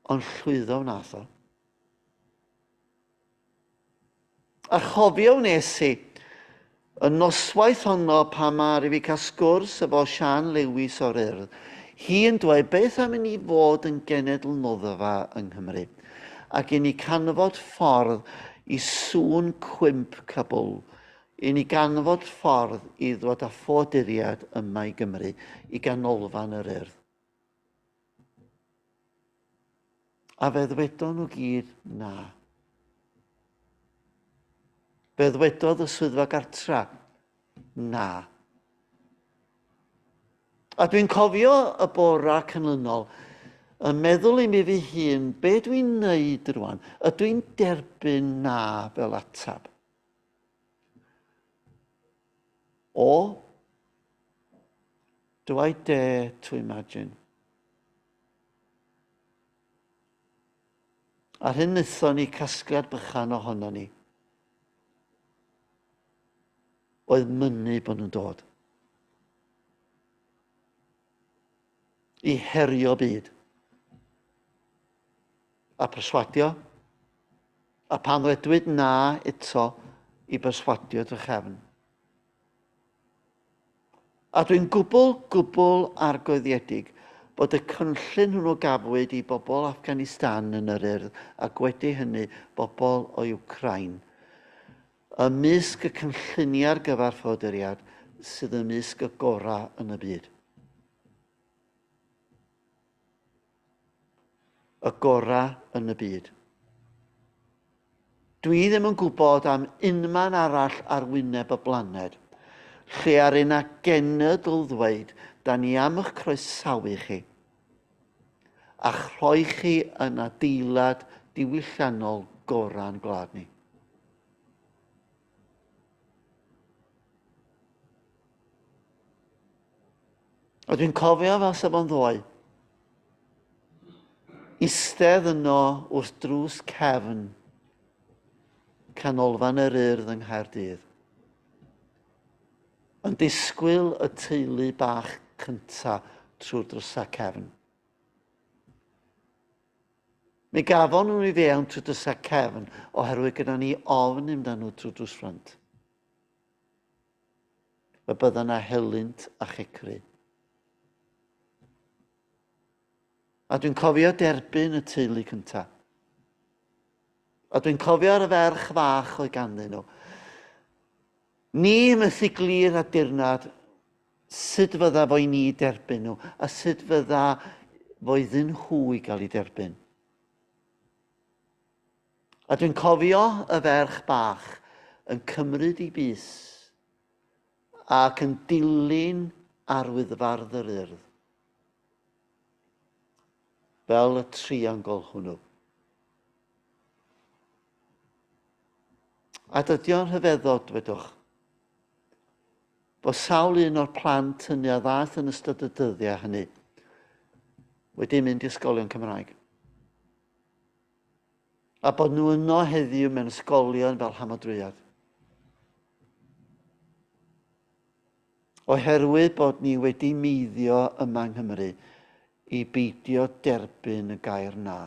Ond llwyddo wnaeth o. A chofio wnes i, y noswaith honno pan ma'r i fi cael sgwrs efo Siân Lewis o'r Urdd, hi yn dweud beth am i ni fod yn genedl noddfa yng Nghymru, ac i ni canfod ffordd i sŵn cwymp Kabul, i ni ganfod ffordd i ddod â ffoaduriaid yma i Gymru, i ganolfan yr Urdd. A fe ddwedon nhw gyd na. Fe ddwedodd y swyddfa gartra na. A dwi'n cofio y bora canlynol yn meddwl i mi fy hun, be dwi'n neud rwan? Ydw i'n derbyn na fel atab? O, do I dare to imagine? A'r hyn wnaethon ni, casgliad bychan ohono ni, oedd mynnu bod nhw'n dod. I herio byd. A perswadio. A pan ddwedwyd na eto, i berswadio drachefn. A dwi'n gwbl, gwbl argoeddiedig bod y cynllun hwnnw gafwyd i bobl Afghanistan yn yr Urdd ac wedi hynny bobl o Wcráin ymysg y cynlluniau ar gyfer ffoaduriaid sydd ymysg y gorau yn y byd. Y gorau yn y byd. Dwi ddim yn gwybod am unman arall ar wyneb y blaned lle ar yna genedl ddweud, da ni am eich croesawu chi a'ch rhoi chi yn adeilad diwylliannol gorau'n gwlad ni. A dwi'n cofio fel sef o'n ddoe, eistedd yno wrth drws cefn canolfan yr Urdd yng Nghaerdydd, yn disgwyl y teulu bach cynta trwy'r drysau cefn. Mi gafon nhw i fewn trwy drysau cefn oherwydd gyda ni ofn mynd â nhw trwy drws ffrynt. Fe bydda yna helynt a checru. A dwi'n cofio derbyn y teulu cyntaf. A dwi'n cofio ar y ferch fach oedd ganddyn nhw. Ni methu glir a dirnad sut fydda fo i ni derbyn nhw a sut fydda fo iddyn nhw i gael ei derbyn. A dwi'n cofio y ferch bach yn cymryd ei bys ac yn dilyn arwyddfardd yr Urdd. Fel y triangl hwnnw. A dydy o'n rhyfeddod, dwedwch, bod sawl un o'r plant hynny a ddaeth yn ystod y dyddiau hynny wedi mynd i ysgolion Cymraeg. A bod nhw yno heddiw mewn ysgolion fel Hamadrwyad. Oherwydd bod ni wedi meiddio yma yng Nghymru i beidio derbyn y gair na.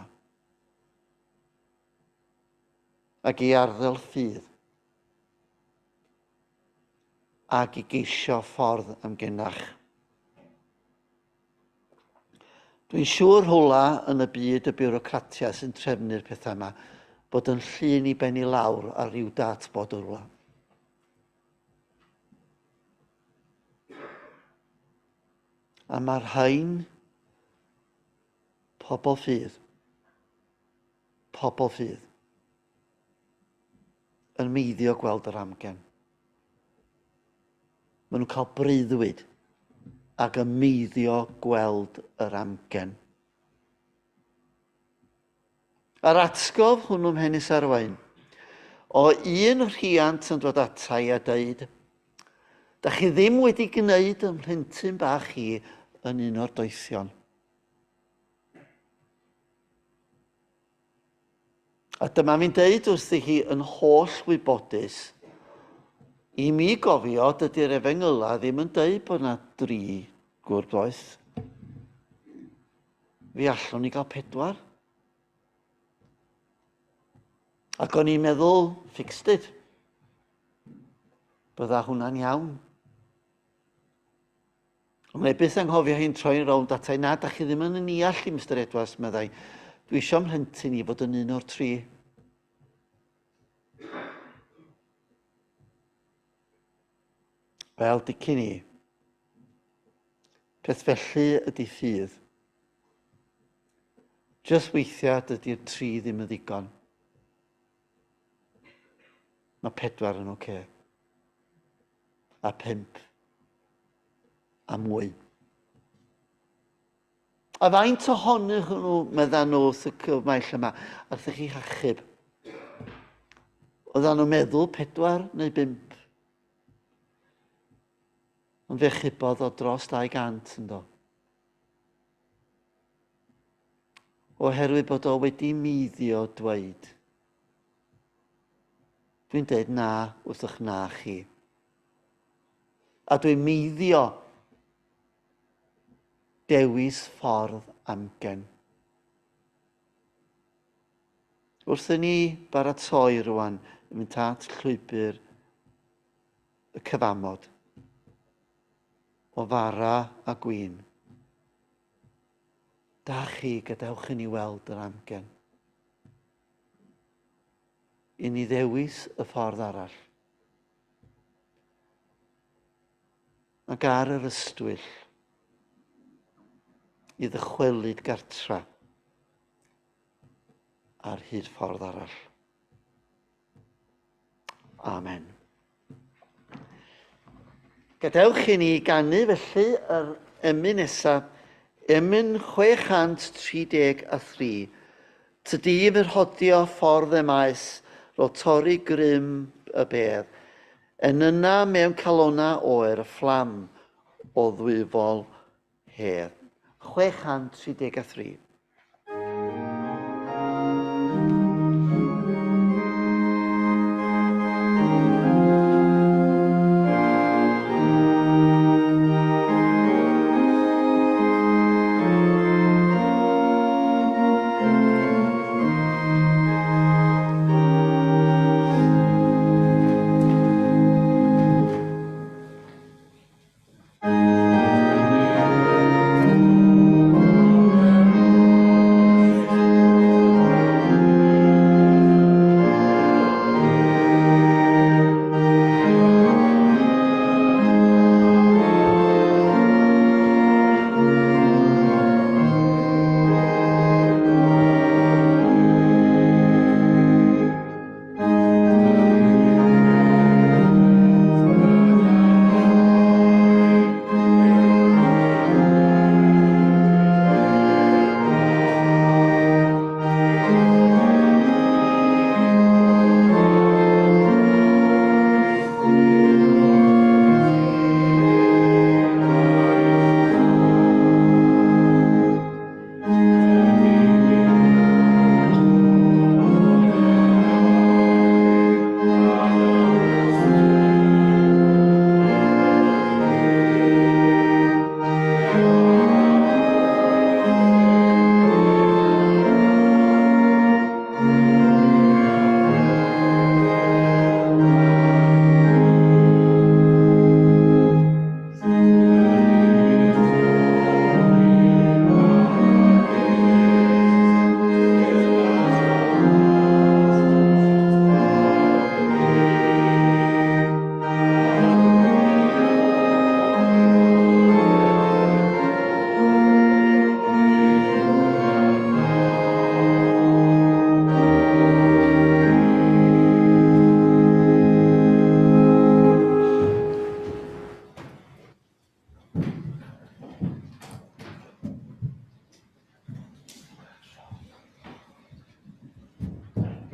Ac i arddel ffydd. Ac i geisio ffordd amgenach. Dwi'n siŵr rhywle yn y byd y biwrocratiaid sy'n trefnu'r pethau yma bod yn llun i ben i lawr ar ryw dartboard o rywle. A mae'r rhain pobl ffydd, pobl ffydd, yn meiddio gweld yr amgen. Maen nhw'n cael breuddwyd ac yn meiddio gweld yr amgen. A'r atgof hwnnw mhenys arwain, o un rhiant yn dod ata i a deud, da chi ddim wedi gwneud ym mhlentyn bach i yn un o'r doethion. A dyma fi'n deud wrthi hi yn holl wybodus, i mi gofio dydy'r efengyla ddim yn deud bod yna dri gwr doeth. Fi allwn ni gael pedwar. Ac o'n i'n meddwl, fixed it. Bydda hwnna'n iawn. Ond mae byth anghofio hi'n troi'n rownd atai, na, da chi ddim yn yn iall i, Mr Edwards, meddai. Dwi eisiau mhlentyn i fod yn un o'r tri. Wel, dicyn i. Peth felly ydy ffydd. Jyst weithiau dydy'r tri ddim yn ddigon. Mae pedwar yn oce. Okay. A pump. A mwy. A faint ohonyn nhw, medda nhw wrth y cyfmaill yma, wrth i chi hachub? Oedden nhw'n meddwl pedwar neu bump. Ond fe chubodd o dros 200 ynddo. Oherwydd bod o wedi meiddio dweud. Dwi'n dweud na wrth eich na chi. A dwi'n meiddio dewis ffordd amgen. Wrth i ni baratoi rwan i mynd at llwybr y cyfamod o fara a gwin. Da chi, gadewch i ni weld yr amgen. I ni ddewis y ffordd arall. Ac ar yr ystwyll i ddychwelyd gartra ar hyd ffordd arall. Amen. Gadewch i ni ganu felly yr emyn nesaf, emyn 633. Tydi fy rhodio ffordd e maes, ro torri grym y bedd. Enyna mewn calona oer y fflam o ddwyfol hedd. 633.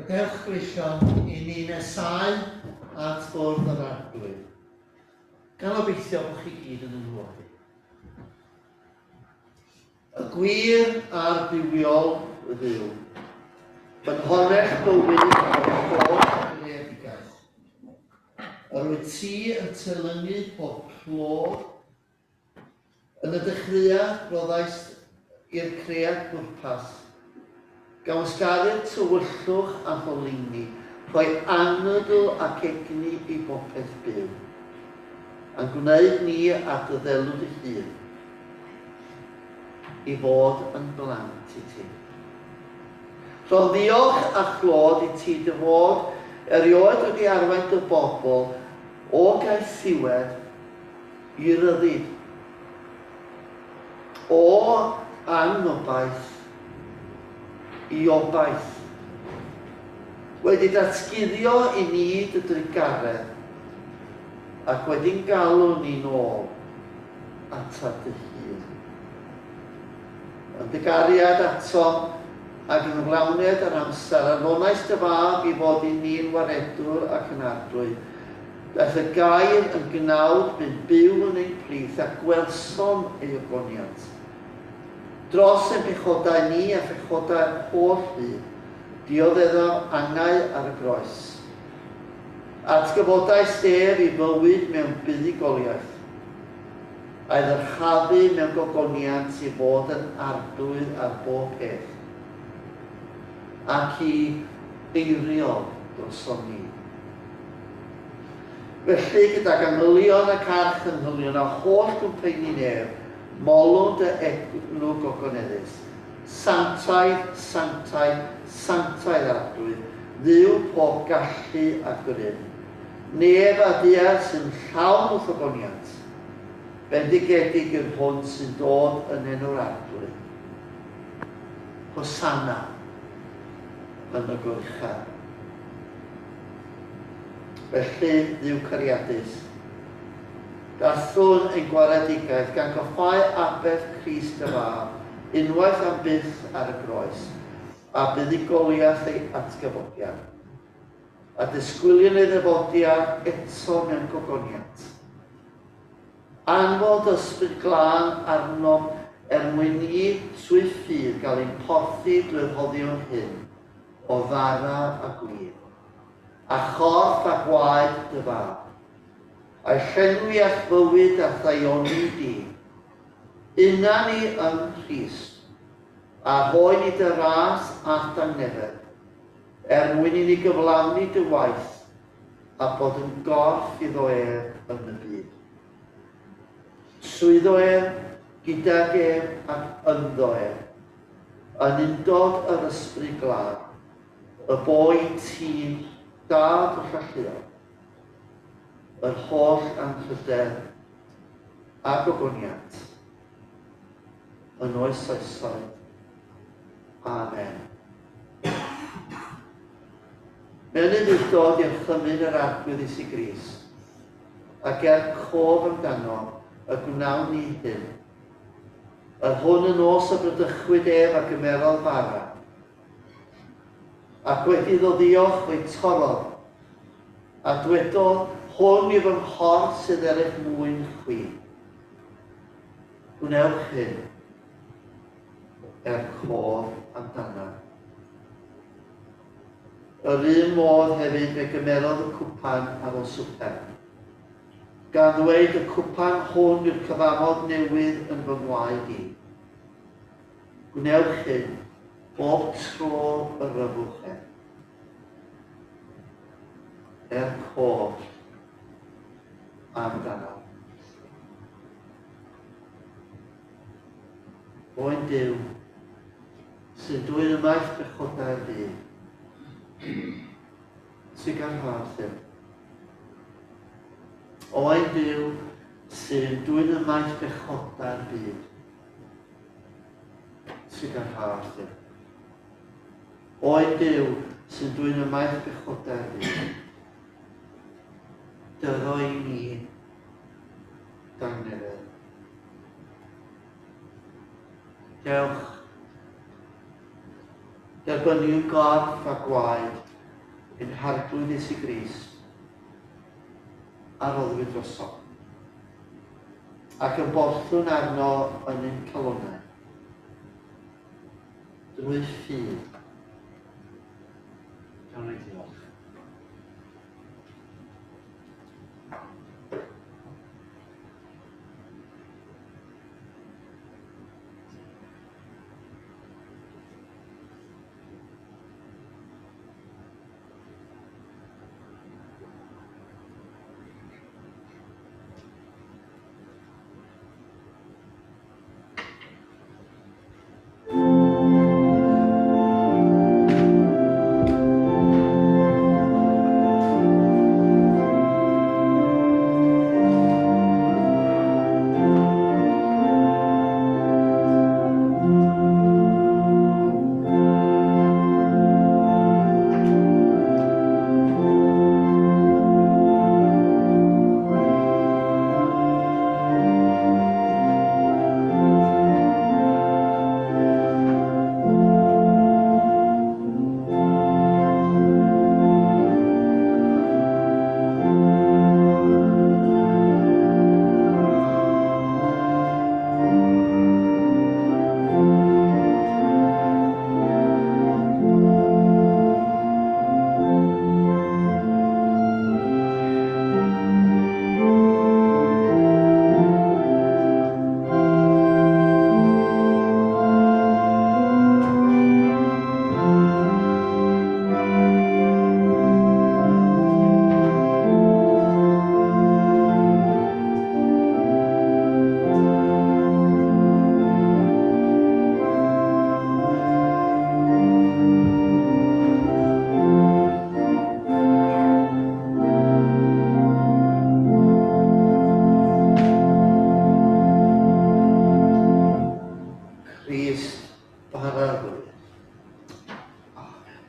Gadewch gweision i ni nesáu at fwrdd yr Arglwydd, gan obeithio bod chi gyd yn ymwybodi. Y gwir a'r bywiol Dduw, ffynhonnell bywyd a'r holl greadigaeth. Yr wyt ti yn telyngu pob clod Yn y dechreuad, rhoddais i'r cread bwrpas, gan wasgaru'r tywyllwch a goleuni, rhoi anadl ac egni i bopeth byw, a'n gwneud ni ar dy ddelw dy hun, i fod yn blant i ti. Rhown ddiolch a chlod i ti dy fod erioed wedi arwain dy bobl o gaethiwed i ryddid. O anobaith i obaith. Wedi datguddio i ni dy drugaredd ac wedi'n galw ni'n ôl atat dy hun. Yn dy gariad atom ac yng nghyflawniad yr amser, anfonais dy fab i fod i ni'n waredwr ac yn arglwydd. Daeth y Gair yn gnawd, bu'n byw yn ein plith, a gwelsom ei ogoniant. Dros ein pechodau ni a phechodau'r holl fyd, dioddefaf angau ar y groes. Atgyfodais ef i fywyd mewn buddugoliaeth, a'i ddyrchafu mewn gogoniant i fod yn arglwydd ar bob peth, ac i eiriol drosom ni. Felly, gydag angylion ac arch-angylion a holl gwmpeini nef, molwn dy enw gogoneddus. Sanctaidd, sanctaidd, sanctaidd Arglwydd, Dduw pob gallu a grym. Nef a ddaear sy'n llawn wrth ogoniant. Bendigedig yw'r hwn sy'n dod yn enw'r Arglwydd. Hosanna yn y goruchaf. Felly, Dduw cariadus, dathlwn ein gwaredigaeth gan goffáu aberth Crist y Fab, unwaith am byth ar y groes, a buddugoliaeth ei atgyfodiad. A disgwyliwn ei ddyfodiad eto mewn gogoniant. Anfon dy Ysbryd Glân arnom er mwyn ni trwy ffydd gael ein porthi drwy'r rhoddion hyn o fara a gwin, a chorff a gwaed dy Fab, a'i llenwi â'th fywyd a'th ddaioni di. Una ni yng Nghrist, a rhoi ni dy ras a'th dangnefedd, er mwyn i ni gyflawni dy waith a bod yn gorff iddo ef yn y byd. Trwyddo ef, gydag ef ac ynddo ef, yn undod yr Ysbryd Glân, y bo i ti, Dad hollalluog, yr holl anrhydedd a gogoniant, yn oes oesoedd. Amen. Mewn ufudd-dod i'r chymyn yr Arglwydd Iesu Grist, ac er cof amdano y gwnawn ni hyn, yr hwn y nos y bradychwyd ef a gymerodd fara, ac wedi iddo ddiolch fe'i torrodd, a dwedodd, Hwn yw fy nghorff sydd er eich mwyn chwi. Gwnewch hyn er cof amdanaf. Yr un modd hefyd fe gymerodd y cwpan ar ôl swper, gan ddweud, Y cwpan hwn yw'r cyfamod newydd yn fy ngwaed i. Gwnewch hyn bob tro yr yfwch ef, er cof amdanaf. Oen Duw, sy'n dwyn ymaith bechodau'r byd, trugarha wrthym. Oen Duw, sy'n dwyn ymaith bechodau'r byd, trugarha wrthym. Oen Duw, sy'n dwyn ymaith bechodau'r byd, dyddo i ni dangnefedd. Dewch. Derbyniwn gorff a gwaed. Ein Harglwydd Iesu Grist, a roddwyd drosom, ac ymborthwn arno yn ein calonnau, drwy ffydd. Gawn ni ddiolch. Crist bara'r bywyd. Amen.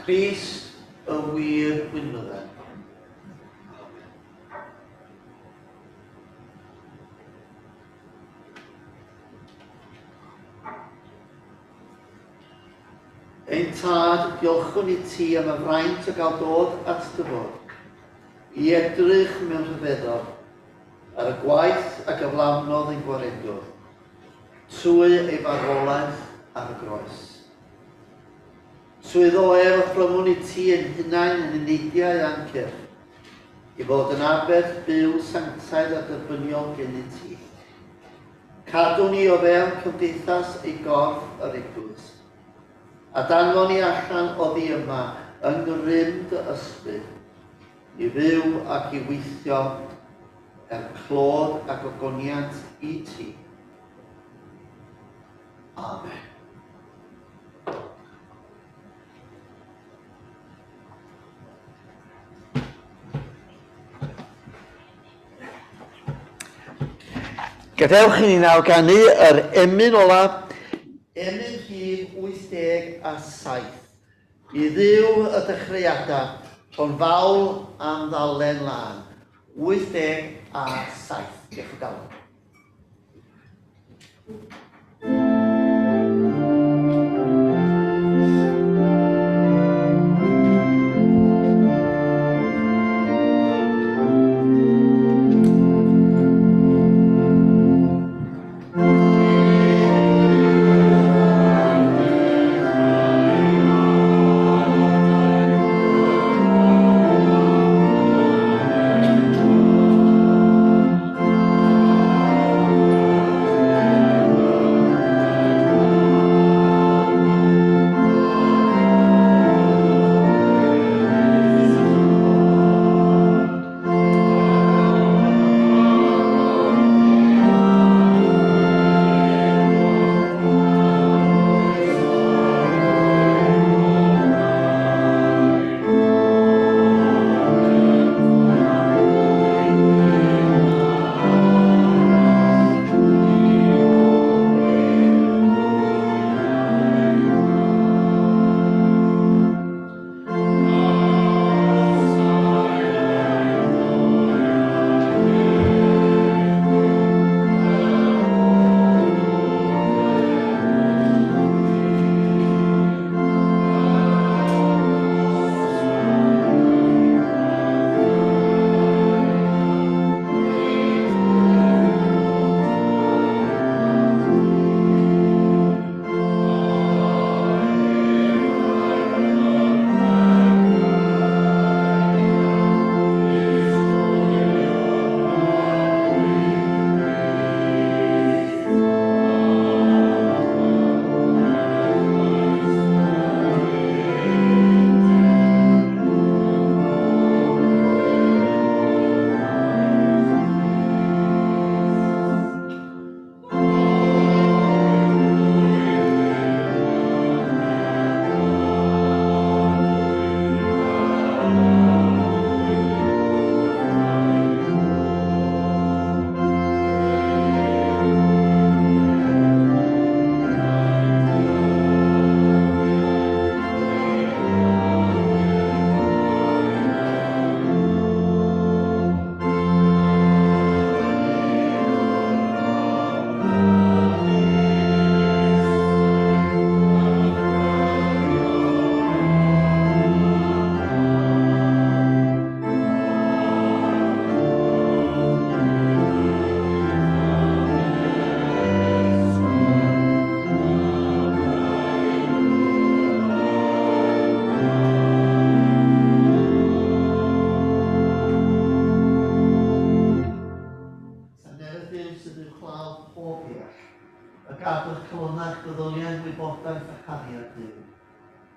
Crist y wir winfydden. Amen. Ein Tad, diolchwn i ti am y fraint o gael dod at dy fod, i edrych mewn rhyfeddod ar y gwaith a gyflawnodd ein Gwaredwr, trwy ei farwolaeth ar y groes. Trwyddo ef offrymwn i ti ein hunain yn eneidiau a'n cyrff, i fod yn aberth byw sanctaidd a derbyniol gennyt ti. Cadw ni o fewn cymdeithas ei gorff yr Eglwys, a danfon ni allan oddi yma yng ngrym dy ysbryd, i fyw ac i weithio er clod a gogoniant i ti. Amen. Gadewch i ni nawr ganu yr emyn olaf, emyn rhif 87. I Dduw y dechreuadau, rho'n fawl am ddalen lân. 87. Diolch o galon.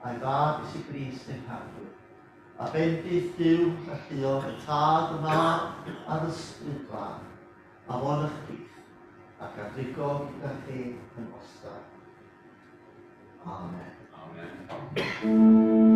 A'i fab Iesu Grist ein Harglwydd, a bendith Duw alluog y Tad, y Mab a'r Ysbryd Glân, a fo yn eich plith, ac a drigo gyda chi yn wastad. Amen. Amen.